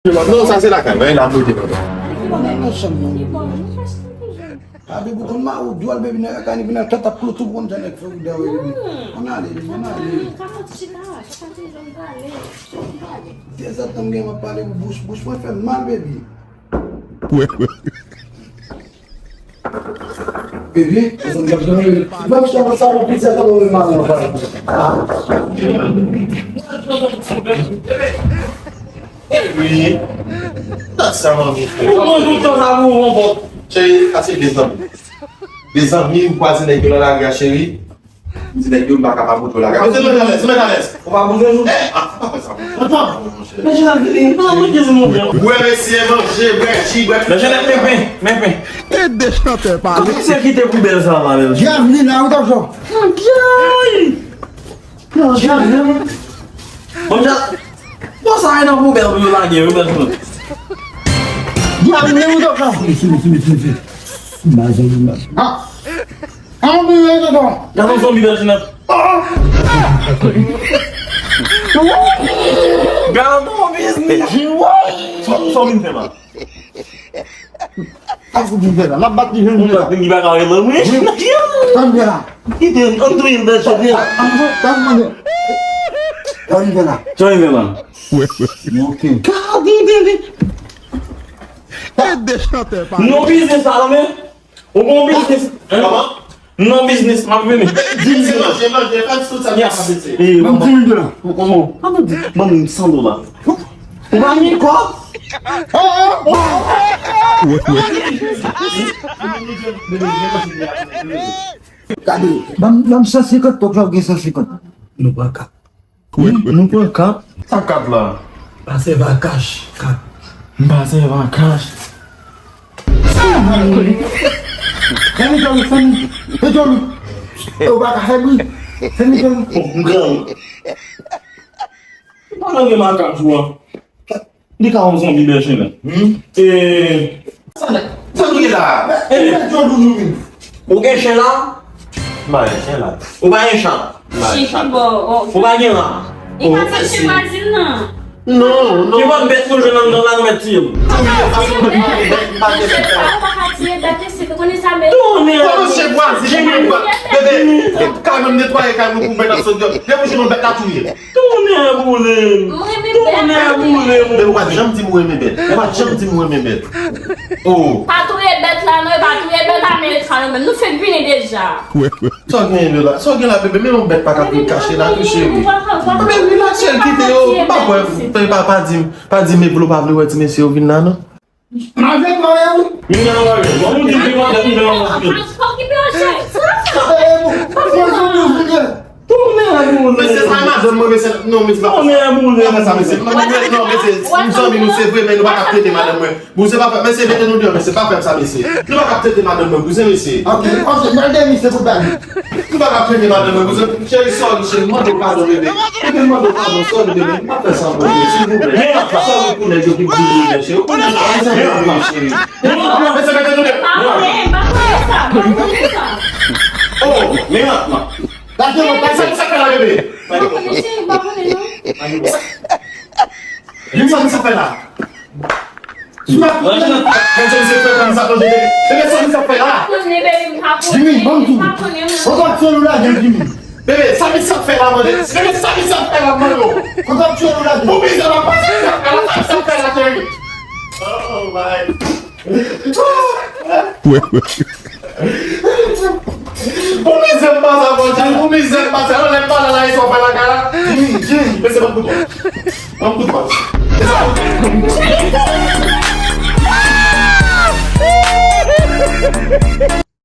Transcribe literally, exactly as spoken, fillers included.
Non, sa se lakay mwen, la pou te papa. Nan chanm nan. A, baby, konn ma ou dwòl, baby, nèg la ka vin nan tèt ap klo tou konn jan nèg fè ou dèyè, baby. Ann ale, baby, ann ale. Dezòd tan m gen m ap pale pou bouch, bouch mwen fè m mal, baby. Bebe, se sa m t ap jwenn, bebe. Menm jan sa, yon pizza, sa, mwen, mwen, mwen, mwen. Wi. Sa, sa, manmi. Ou pran tout tan sa pou yon bòt. Cheri, sa se de zanmi. De zanmi, m kwaze nèg yo nan lari a, cheri. M di nèg yo m pa kapab montre w lakay. Mete mwen alèz, mete alèz. Ou pa bouze nou? Eh, ah, pa fè sa. Antann. Men Jeanette, non, mwen di nou. Bwè mesye, manje, bwè ji, bwè. Men Jeanette, men pen, men pen. E de chantè pale. Kòman se kite poubèl sa la, menm? Javni la, ou t ap jwe? Antyay! Non, Javni. Bon, ja. Bon, sa e nan poubèl pou yo lage, wi, bèl. Javni, ou t ap jwe? Sou, sou, sou, sou, sou. Imaj, imaj. Ah! An nou byen tonton. Gade yon zonbi bèl Jeanette. Gade yon biznis. Sa w vin fè la? Sa w vin fè la? L ap bat li jwenn li la. Li pa ka rele mwen. Tann fè la. Kite, ann touye l bèl Jeanette. Tann fè la. Tann fè la. Sa w vin fè la? Ok. Gade, bebe. E de chantè pa. Non, biznis sa la, men. Ou gon biznis? Kòman? Non, biznis, m ap vini. Se manje, manje, fè tout sa k ap ese. Ban m di mil dola. Ban m san dola. Ou pa gen kòb? Gade, ban m, ban m san senkant, pòk la ou gen san senkant. Nou pran kat. Wi, nou pran kat. Sa kat la? Pase vakach, kat. M pase vakach. Fèmen djòl ou, fèmen. Fè djòl ou. Ou pa ka fè bri. Fèmen djòl ou. Oh, m gran. Ou pa nan gen makak ou an. Li ka yon zonbi bèl Jeanette. Hmm? E. Sa nèt. Sa nou ye la? E. Ou gen chen la? M pa gen chen la. Ou pa gen chat? M pa gen chat. Ou pa gen rat? Li pa fè chen brazil nan. Non, non. Ki bòt bèt nou jwenn anndan la nou mèt tiye l? Ou pa ka tiye bèt, mesye, ou konnen sa, men. Tounen. Kòman chen brazil, bebe, kay mwen netwaye kay mwen pou mèt ap sot dèyò. Depi w jwenn yon bèt la touye l. Tounen boule m. Tounen boule m. Men ou pa t janm di m ou renmen bèt. Ou pa t janm di m ou renmen bèt. Oh. Pa touye bèt la non, pa touye bèt Amerika non, men nou fenk vini deja. Sa w genyen la? Sa w gen la, bebe? Men yon bèt pa ka vin kache la tou, cheri. Men relax, cheri, kite yo. M pa kwè, pa, pa di m, pa di m Evlo pa vle wè ti mesye yo vin la non. Avèk mwen, wi. Vin nan mwen, bon, nou di m pi mwen, vin nan mwen. Tounen boule. Mesye, sa madanm mwen, mesye, non, mesye, pa fè sa. Tounen boule. Pa fè sa, mesye. Non, mesye, m zanmi nou, se vre, men nou pa ka trete madanm mwen. Bouzen pa fè, mesye, mete nou deyò, mesye, pa fè m sa, mesye. Nou pa ka trete madanm mwen, bouzen, mesye. Ok, ok, m al dèyè misye pou bal. Nou pa ka trete madanm mwen, bouzen. Cheri, sorry, cheri, mande w padon, bebe. Bebe, mande w padon, sorry, bebe. M pa fè sa ankò, bebe, silvouplè. Sorry pou nèg yo ki di nou, mesye. Ou konnen sa, mesye, cheri. Mesye, mete nou deyò. Pa konnen, pa konnen sa, pa konnen sa. Oh, men nan. Lage mwen, lage. Sa, sa fè la, bebe? Pa konnen, cheri, pa konnen, non. Sa, sa fè la? Sa misye fè la? Jimmy, ban m tou. Kontan tchè nou lage, Jimmy. Bebe, sa misye fè la, mande. Bebe, sa misye fè la, mande. Kontan tchè nou lage. Pou bizè la, pa sa misye fè la, sa misye fè la, cheri. Oh my. Pou mizè m pase, Bondye, pou mizè m pase. Alò, lè m pale la, e sa w fè lakay la? Jimmy, Jimmy. Mesye, ban m kout pwa. Ban m kout pwa.